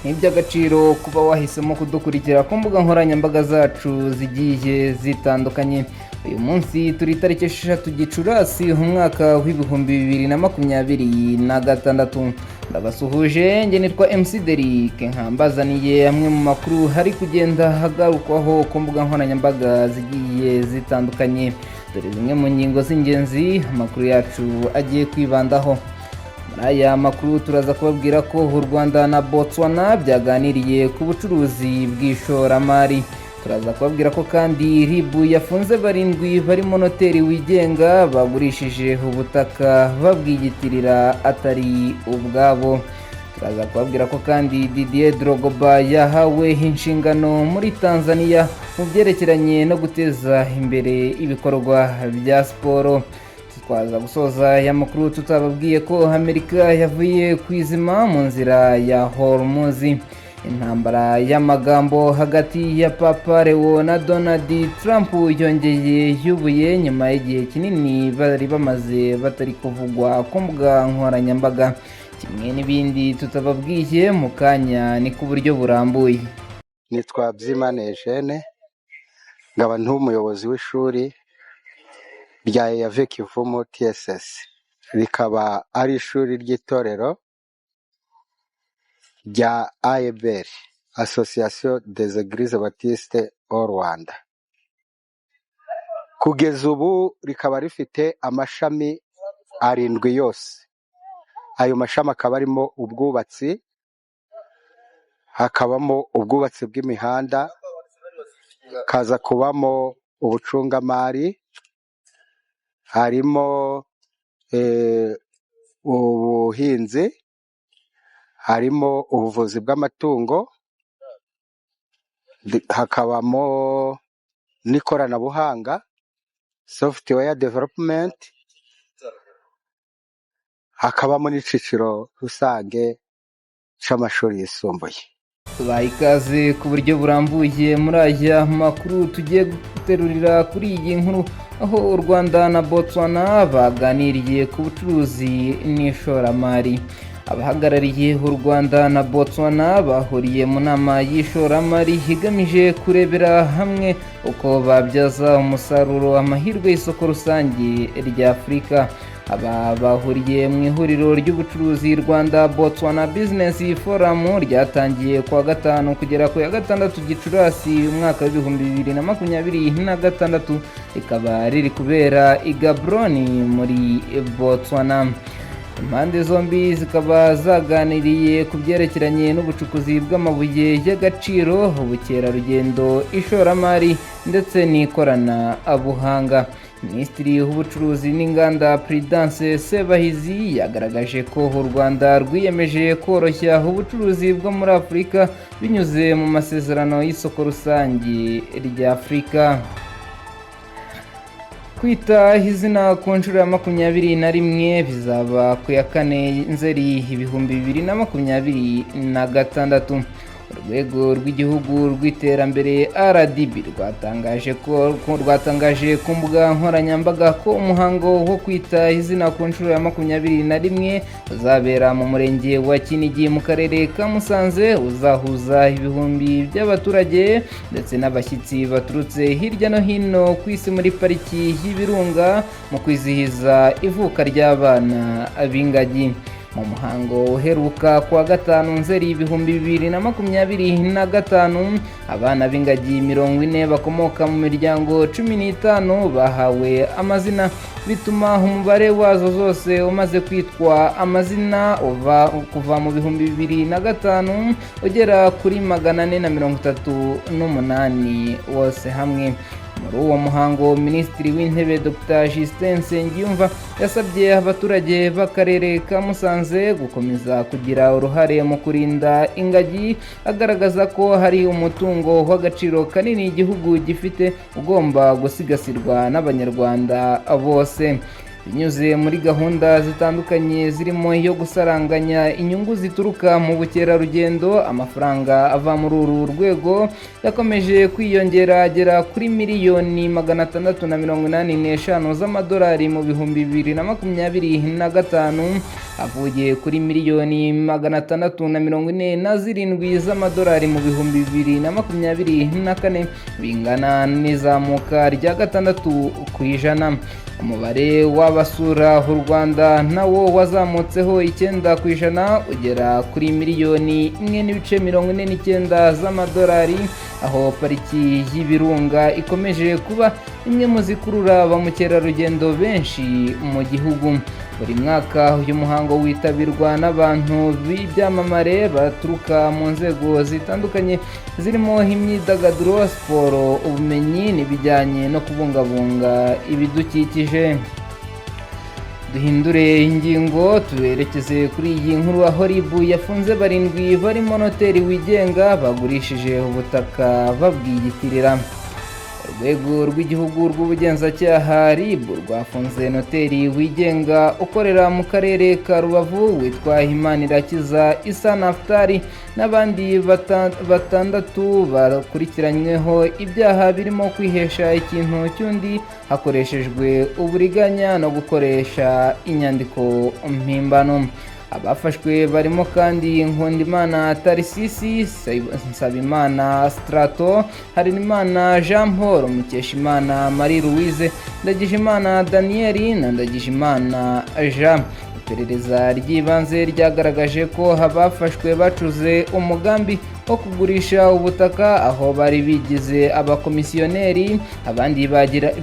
Ni iby'agaciro kuba wahisemo kudukurikira ku mbuga nkoranyambaga zacu zigiye zitandukanye. Uyu munsi turi itariki 6 Gicurasi, umwaka wa 2026. Ndabasuhuje, njye nitwa MC Derrick, nkambazaniye amwe mu makuru hari kugenda hagarukwaho ku mbuga nkoranyambaga zigiye zitandukanye. Dore zimwe mu ngingo z'ingenzi amakuru yacu agiye kwibandaho. Muri aya makuru turaza kubabwira ko u Rwanda na Botswana byaganiriye ku bucuruzi bw'ishoramari. Turaza kubabwira ko kandi RIB yafunze barindwi barimo noteri wigenga bagurishije ubutaka babwiyitirira atari ubwabo. Turaza kubabwira ko kandi Didier Drogba yahawe inshingano muri Tanzania mu byerekeranye no guteza imbere ibikorwa bya siporo. Twaza gusoza aya makuru tutababwiye ko Amerika yavuye ku izima mu nzira ya Hormuz. Intambara y'amagambo hagati ya Papa Leo na Donald Trump yongeye yubuye nyuma y'igihe kinini bari bamaze batari kuvugwa ku mbuga nkoranyambaga, kimwe n'ibindi tutababwiye mu kanya ni ku buryo burambuye. Nitwa Byimana Eugene, nkaba ndi umuyobozi w'ishuri rya EAV Kivumu TSS, rikaba ari ishuri ry'itorero rya AEBR, Association des Eglises Baptistes au Rwanda. Kugeza ubu rikaba rifite amashami arindwi yose. Ayo mashami akaba arimo ubwubatsi, hakabamo ubwubatsi bw'imihanda, kaza kubamo ubucungamari, harimo ubuhinzi, harimo ubuvuzi bw'amatungo, hakabamo n'ikoranabuhanga, software development, hakabamo n'icyiciro rusange cy'amashuri yisumbuye. Tubaha ikaze ku buryo burambuye muri aya makuru tugiye guterurira kuri iyi nkuru, aho u Rwanda na Botswana baganiriye ku bucuruzi n'ishoramari. Abahagarariye u Rwanda na Botswana bahuriye mu nama y'ishoramari igamije kurebera hamwe uko babyaza umusaruro amahirwe y'isoko rusange rya Afurika. Aba bahuriye mu ihuriro ry'ubucuruzi Rwanda Botswana Business Forum ryatangiye kuwa gatanu kugera ku ya gatandatu Gicurasi, umwaka wa 2026, rikaba riri kubera i Gaborone muri Botswana. Impande zombi zikaba zaganiriye ku byerekeranye n'ubucukuzi bw'amabuye y'agaciro, ubukerarugendo, ishoramari ndetse n'ikoranabuhanga. Minisitiri w'Ubucuruzi n'Inganda, Prudence Sebahizi, yagaragaje ko u Rwanda rwiyemeje koroshya ubucuruzi bwo muri Afurika binyuze mu masezerano y'isoko rusange rya Afurika. Kwita Izina ku nshuro ya 21 bizaba ku ya 4 Nzeri 2026. Urwego rw'Igihugu rw'Iterambere, RDB, rwatangaje ku mbuga nkoranyambaga ko umuhango wo Kwita Izina ku nshuro ya 21 uzabera mu Murenge wa Kinigi mu Karere ka Musanze, uzahuza ibihumbi by'abaturage ndetse n'abashyitsi baturutse hirya no hino ku isi muri Pariki y'Ibirunga mu kwizihiza ivuka ry'abana b'ingagi. Mu muhango uheruka kuwa gatanu Nzeri 2025, abana b'ingagi 40 bakomoka mu miryango 15 bahawe amazina, bituma umubare wazo zose umaze kwitwa amazina uva kuva mu 2005 ugera kuri 438 wose hamwe. Muri uwo muhango, Minisitiri w'Intebe Dr Justin Nsengiyumva yasabye abaturage b'Akarere ka Musanze gukomeza kugira uruhare mu kurinda ingagi, agaragaza ko hari umutungo w'agaciro kanini igihugu gifite ugomba gusigasirwa n'Abanyarwanda bose binyuze muri gahunda zitandukanye, zirimo iyo gusaranganya inyungu zituruka mu bukerarugendo. Amafaranga ava muri uru rwego yakomeje kwiyongera, agera kuri miliyoni 685 z'amadolari mu 2025. Avuye kuri miliyoni 647 z'amadolari mu 2024, bingana n'izamuka rya 6%. Umubare w'abasura u Rwanda nawo wazamutseho 9%, ugera kuri miliyoni 1.49 z'amadolari, aho Pariki y'Ibirunga ikomeje kuba imwe mu zikurura ba mukerarugendo benshi mu gihugu. Buri mwaka uyu muhango witabirwa n'abantu b'ibyamamare baturuka mu nzego zitandukanye zirimo imyidagaduro, siporo, ubumenyi n'ibijyanye no kubungabunga ibidukikije. Duhindure ingingo, tuberekeze kuri iyi nkuru, aho RIB yafunze barindwi barimo noteri wigenga bagurishije ubutaka babwiyitirira. Urwego rw'Igihugu rw'Ubugenzacyaha, RIB, rwafunze noteri wigenga ukorera mu karere ka Rubavu witwa Imanirakiza Isa Naftali n'abandi batandatu bakurikiranyweho ibyaha birimo kwihesha ikintu cy'undi hakoreshejwe uburiganya no gukoresha inyandiko mpimbano. Abafashwe barimo kandi Nkundimana Tarisisi, Nsabimana Strato, Harerimana Jean Paul, Mukeshimana Marie Louise, Ndagijimana Daniel na Ndagijimana Jean. Iperereza ry'ibanze ryagaragaje ko abafashwe bacuze umugambi wo kugurisha ubutaka, aho bari bigize abakomisiyoneri, abandi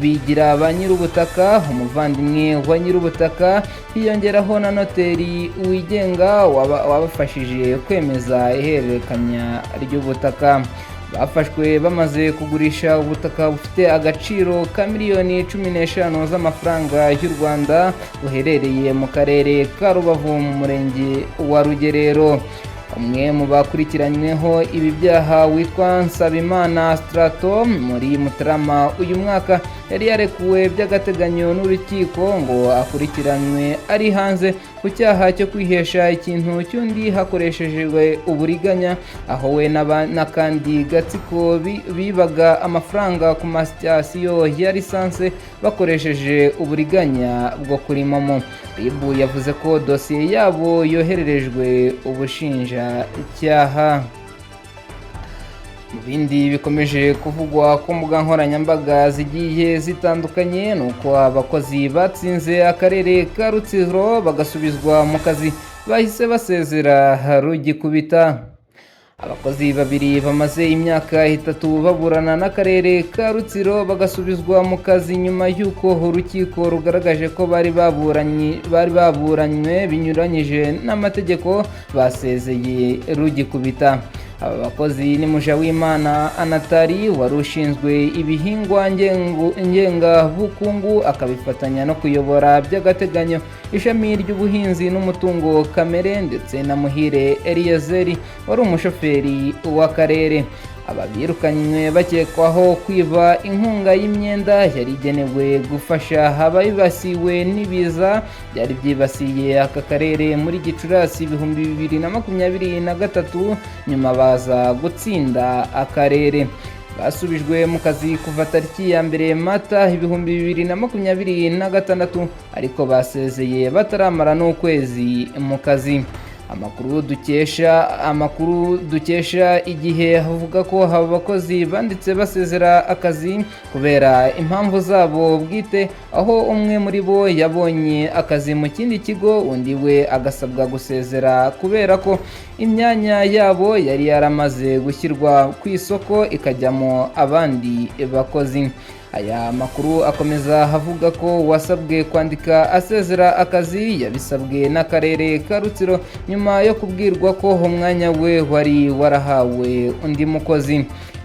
bigira ba nyir'ubutaka, umuvandimwe wa nyir'ubutaka, hiyongeraho na noteri wigenga wabafashije kwemeza ihererekanya ry'ubutaka. Bafashwe bamaze kugurisha ubutaka bufite agaciro ka miliyoni 15 z'amafaranga y'u Rwanda, buherereye mu karere ka Rubavu mu murenge wa Rugerero. Umwe mu bakurikiranyweho ibi byaha witwa Nsabimana Strato, muri Mutarama uyu mwaka yari yarekuwe by'agateganyo n'urukiko ngo akurikiranywe ari hanze ku cyaha cyo kwihesha ikintu cy'undi hakoreshejwe uburiganya, aho we n'akandi gatsiko bibaga amafaranga ku masitasiyo ya lisansi bakoresheje uburiganya bwo kuri MoMo. RIB yavuze ko dosiye yabo yohererejwe ubushinjacyaha. Mu bindi bikomeje kuvugwa ku mbuga nkoranyambaga zigiye zitandukanye, ni uko abakozi batsinze akarere ka Rutsiro bagasubizwa mu kazi bahise basezera rugikubita. Abakozi babiri bamaze imyaka 3 baburana n'akarere ka Rutsiro bagasubizwa mu kazi nyuma y'uko urukiko rugaragaje ko bari baburanywe binyuranyije n'amategeko, basezeye rugikubita. Aba bakozi ni Mujawimana Anatari wari ushinzwe ibihingwa ngengabukungu akabifatanya no kuyobora by'agateganyo ishami ry'ubuhinzi n'umutungo kamere, ndetse na Muhire Eliyezeri wari umushoferi w'akarere. Aba birukanywe bakekwaho kwiba inkunga y'imyenda yari igenewe gufasha abibasiwe n'ibiza byari byibasiye aka karere muri Gicurasi 2023, nyuma baza gutsinda akarere. Basubijwe mu kazi kuva tariki ya 1 Mata 2026, ariko basezeye bataramara n'ukwezi mu kazi. Amakuru dukesha Igihe avuga ko aba bakozi banditse basezera akazi kubera impamvu zabo bwite, aho umwe muri bo yabonye akazi mu kindi kigo, undi we agasabwa gusezera kubera ko imyanya yabo yari yaramaze gushyirwa ku isoko ikajyamo abandi bakozi. Aya makuru akomeza avuga ko wasabwe kwandika asezera akazi yabisabwe n'akarere ka Rutsiro nyuma yo kubwirwa ko umwanya we wari warahawe undi mukozi.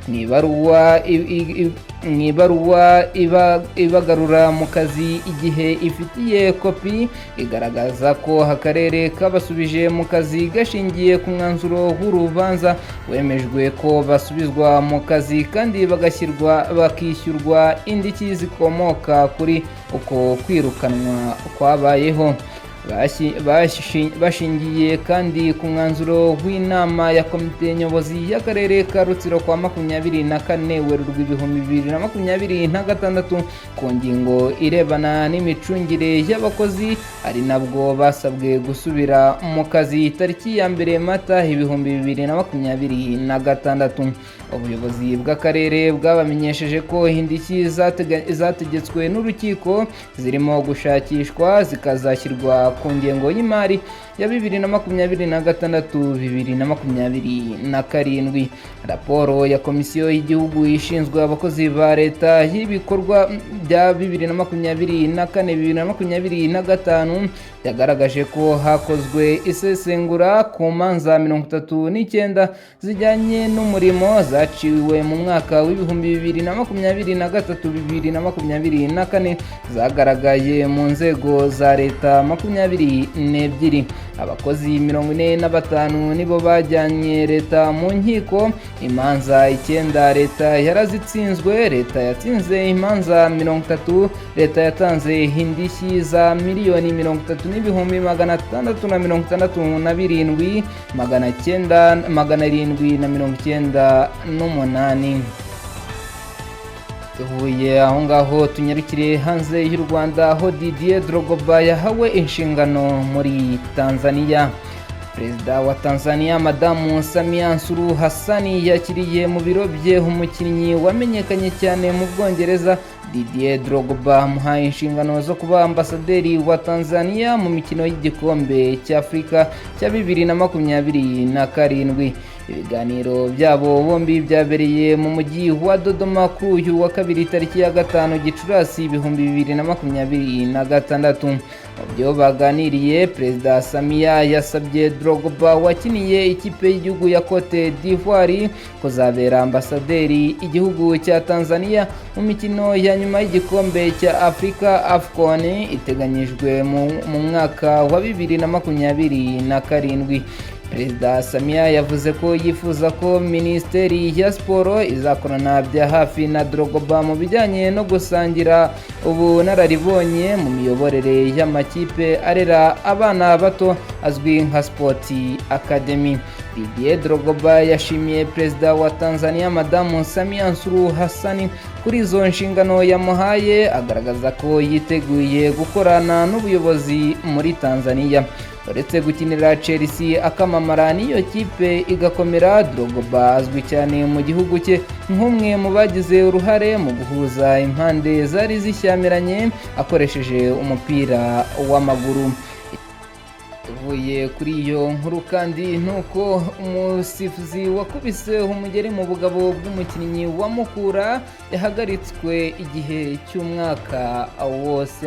Mu ibaruwa ibagarura mu kazi Igihe ifitiye kopi, igaragaza ko akarere kabasubije mu kazi gashingiye ku mwanzuro w'urubanza wemejwe ko basubizwa mu kazi kandi bagashyirwa bakishyurwa indishyi zikomoka kuri uko kwirukanwa kwabayeho. Bashingiye kandi ku mwanzuro w'inama ya komite nyobozi y'akarere ka Rutsiro kwa 24 Werurwe 2026 ku ngingo irebana n'imicungire y'abakozi, ari nabwo basabwe gusubira mu kazi tariki ya 1 Mata 2026. Ubuyobozi bw'akarere bwabamenyesheje ko indishyi zategetswe n'urukiko zirimo gushakishwa, zikazashyirwa ku ngengo y'imari ya 2026 2027. Raporo ya Komisiyo y'Igihugu ishinzwe Abakozi ba Leta y'ibikorwa bya 2024 2025 yagaragaje ko hakozwe isesengura ku manza 39 zijyanye n'umurimo zaciwe mu mwaka w'2023 2024, zagaragaye mu nzego za leta 22. Abakozi 45 nibo bajyanye leta mu nkiko, imanza icyenda leta yarazitsinzwe. Leta yatsinze imanza 30. Leta yatanze indishyi za miliyoni 30 n'ibihumbi 667 900 798. Tuvuye aho ngaho tunyarukire hanze y'u Rwanda, aho Didier Drogba yahawe inshingano muri Tanzania. Perezida wa Tanzania, Madamu Samia Suluhu Hassan, yakiriye mu biro bye umukinnyi wamenyekanye cyane mu Bwongereza, Didier Drogba, amuhaye inshingano zo kuba ambasaderi wa Tanzania mu mikino y'igikombe cy'Afurika cya 2027. Ibiganiro byabo bombi byabereye mu mujyi wa Dodoma kuri uyu wa kabiri, tariki ya 5 Gicurasi 2026. Mu byo baganiriye, Perezida Samia yasabye Drogba wakiniye ikipe y'igihugu ya Cote d'Ivoire kuzabera ambasaderi igihugu cya Tanzania mu mikino ya nyuma y'igikombe cya Afurika, AFCON, iteganyijwe mu mwaka wa 2027. Perezida Samia yavuze ko yifuza ko Minisiteri ya Siporo izakorana bya hafi na Drogba mu bijyanye no gusangira ubunararibonye mu miyoborere y'amakipe arera abana bato azwi nka Sport Academy. Didier Drogba yashimiye Perezida wa Tanzania, Madamu Samia Suluhu Hassan, kuri izo nshingano yamuhaye, agaragaza ko yiteguye gukorana n'ubuyobozi muri Tanzania. Uretse gukinira Chelsea akamamara n'iyo kipe igakomera, Drogba azwi cyane mu gihugu cye nk'umwe mu bagize uruhare mu guhuza impande zari zishyamiranye akoresheje umupira w'amaguru. Tuvuye kuri iyo nkuru kandi, nuko umusifuzi wakubise umugeri mu bugabo bw'umukinnyi wa Mukura yahagaritswe igihe cy'umwaka wose.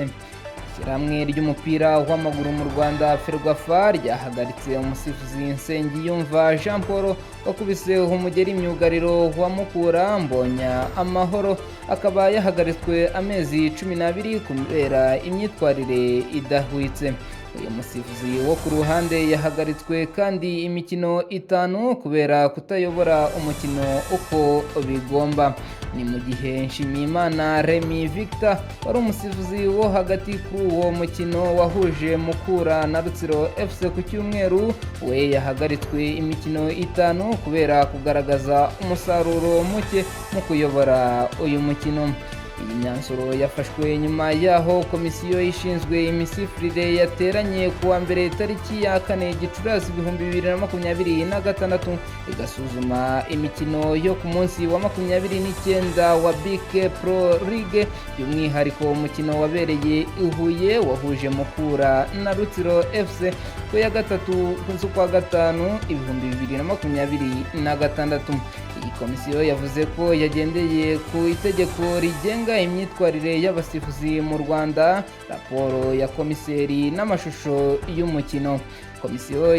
Ishyirahamwe ry'umupira w'amaguru mu Rwanda, FERWAFA, ryahagaritse umusifuzi Nsengiyumva Jean Paul wakubise umugeri myugariro wa Mukura, Mbonya Amahoro, akaba yahagaritswe amezi 12 kubera imyitwarire idahwitse. Uyu musifuzi wo ku ruhande yahagaritswe kandi imikino itanu kubera kutayobora umukino uko bigomba. Ni mu gihe Nshimiyimana Remy Victor wari umusifuzi wo hagati kuri uwo mukino wahuje Mukura na Rutsiro FC ku cyumweru, we yahagaritswe imikino itanu kubera kugaragaza umusaruro muke mu kuyobora uyu mukino. Iyi myanzuro yafashwe nyuma y'aho komisiyo ishinzwe imisifurire yateranye ku wa mbere, tariki ya 4 Gicurasi 2026, igasuzuma imikino yo ku munsi wa 29 wa BK Pro League, by'umwihariko umukino wabereye i Huye wahuje Mukura na Rutsiro FC ku ya 3 z'ukwa gatanu 2026. Iyi komisiyo yavuze ko yagendeye ku itegeko rigenga imyitwarire y'abasifuzi mu Rwanda, raporo ya komiseri n'amashusho y'umukino. Komisiyo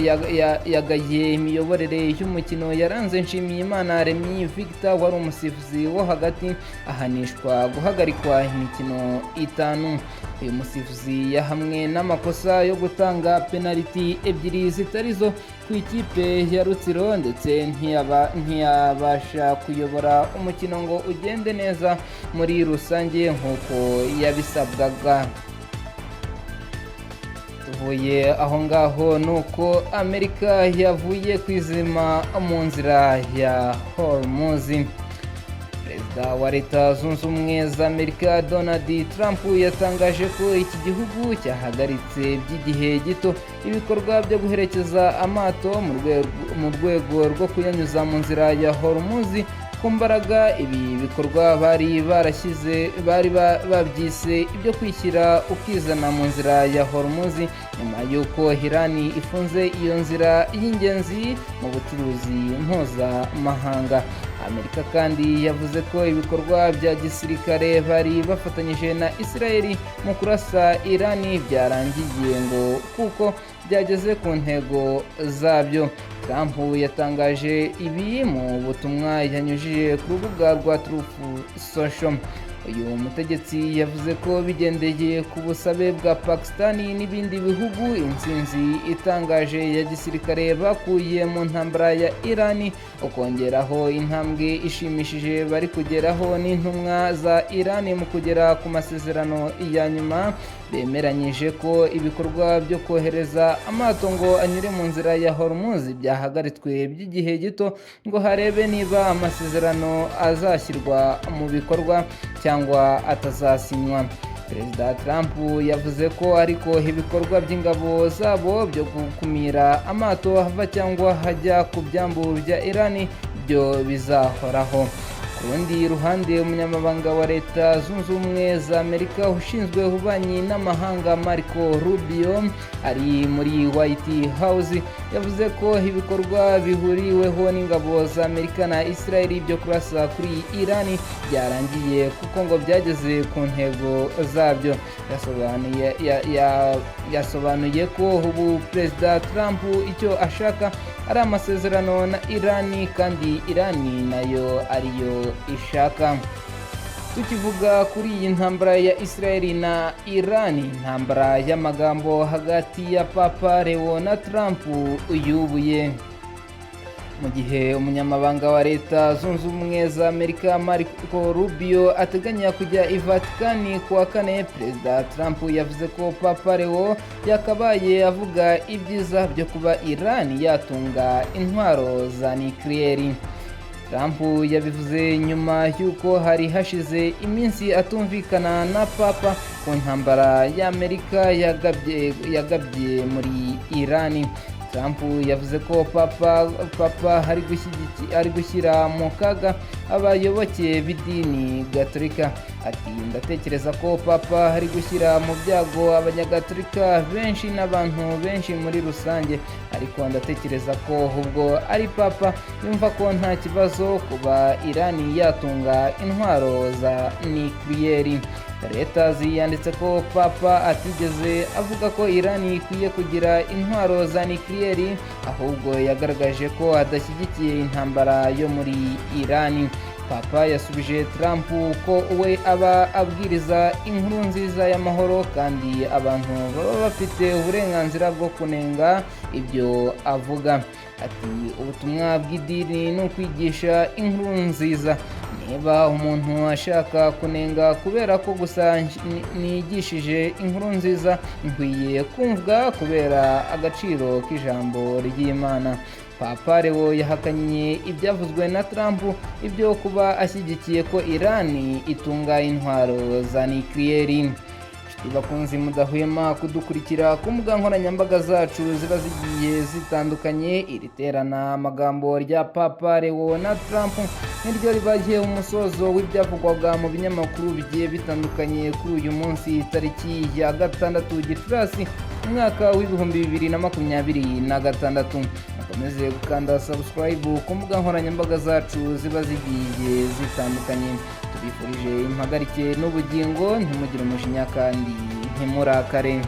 yagaye imiyoborere y'umukino yaranze Nshimiyimana Remy Victor wari umusifuzi wo hagati, ahanishwa guhagarikwa imikino itanu. Uyu musifuzi yahamwe n'amakosa yo gutanga penaliti ebyiri zitari zo ku ikipe ya Rutsiro, ndetse ntiyabasha kuyobora umukino ngo ugende neza muri rusange nk'uko yabisabwaga. Tuvuye Tuvuye aho ngaho, ni uko Amerika yavuye ku izima mu nzira ya Hormuz. Perezida wa Leta Zunze Ubumwe za Amerika, Donald Trump, yatangaje ko iki gihugu cyahagaritse by'igihe gito ibikorwa byo guherekeza amato mu rwego rwo kuyanyuza mu nzira ya Hormuz ku mbaraga. Ibi bikorwa bari barashyize bari babyise ibyo kwishyira ukizana mu nzira ya Hormuz, nyuma y'uko Irani ifunze iyo nzira y'ingenzi mu bucuruzi mpuzamahanga. Amerika kandi yavuze ko ibikorwa bya gisirikare bari bafatanyije na Israel mu kurasa Irani byarangiye, ngo kuko byageze ku ntego zabyo. Trump yatangaje ibi mu butumwa yanyujije ku rubuga rwa Truth Social. Uyu mutegetsi yavuze ko bigendeye ku busabe bwa Pakistan n'ibindi bihugu, intsinzi itangaje ya gisirikare bakuye mu ntambara ya Irani, ukongeraho intambwe ishimishije bari kugeraho n'intumwa za Irani mu kugera ku masezerano ya nyuma, bemeranyije ko ibikorwa byo kohereza amato ngo anyure mu nzira ya Hormuz byahagaritswe by'igihe gito, ngo harebe niba amasezerano azashyirwa mu bikorwa cyangwa atazasinywa. Perezida Trump yavuze ko ariko ibikorwa by'ingabo zabo byo gukumira amato ava cyangwa hajya ku byambu bya Irani byo bizahoraho. Ku rundi ruhande, umunyamabanga wa Leta Zunze Ubumwe za Amerika ushinzwe ububanyi n'amahanga, Marco Rubio, ari muri White House, yavuze ko ibikorwa bihuriweho n'ingabo za Amerika na Israel byo kurasa kuri Irani byarangiye, kuko ngo byageze ku ntego zabyo. Yasobanuye ko ubu Perezida Trump icyo ashaka ari amasezerano na Irani, kandi Irani nayo ariyo ishaka. Tukivuga kuri iyi ntambara ya Israel na Iran, intambara y'amagambo hagati ya Papa Leo na Trump yubuye mu gihe umunyamabanga wa Leta Zunze Ubumwe za Amerika, Marco Rubio, ateganya kujya i Vatican ku wa kane. Perezida Trump yavuze ko Papa Leo yakabaye avuga ibyiza byo kuba Iran yatunga intwaro za nikiriyeri. Trump yabivuze nyuma y'uko hari hashize iminsi atumvikana na Papa ku ntambara y'Amerika yagabye muri Irani. Trump yavuze ko Papa ari gushyira mu kaga abayoboke b'idini Gatolika. Ati: "Ndatekereza ko Papa ari gushyira mu byago Abanyagatolika benshi n'abantu benshi muri rusange, ariko ndatekereza ko ubwo ari Papa yumva ko nta kibazo kuba Irani yatunga intwaro za nikiriyeri." Leta yanditse ko Papa atigeze avuga ko Irani ikwiye kugira intwaro za nikiriyeri, ahubwo yagaragaje ko adashyigikiye intambara yo muri Irani. Papa yasubije Trump ko we aba abwiriza inkuru nziza y'amahoro, kandi abantu baba bafite uburenganzira bwo kunenga ibyo avuga. Ati: "Ubutumwa bw'idini ni ukwigisha inkuru nziza. Niba umuntu ashaka kunenga kubera ko gusa nigishije inkuru nziza, nkwiye kumvwa kubera agaciro k'ijambo ry'Imana." Papa Leo yahakanye ibyavuzwe na Trump, ibyo kuba ashyigikiye ko Irani itunga intwaro za nikiriyeri. Bakunzi mudahwema kudukurikira ku mbuga nkoranyambaga zacu ziba zigiye zitandukanye, iri terana amagambo rya Papa Leo na Trump niryo ribagiye umusozo w'ibyavugwaga mu binyamakuru bigiye bitandukanye kuri uyu munsi, tariki ya 6 Gicurasi, umwaka w'2026. Mukomeze gukanda subscribe ku mbuga nkoranyambaga zacu ziba zigiye zitandukanye. Tubifurije impagarike n'ubugingo, ntimugire umujinya kandi ntimurakare.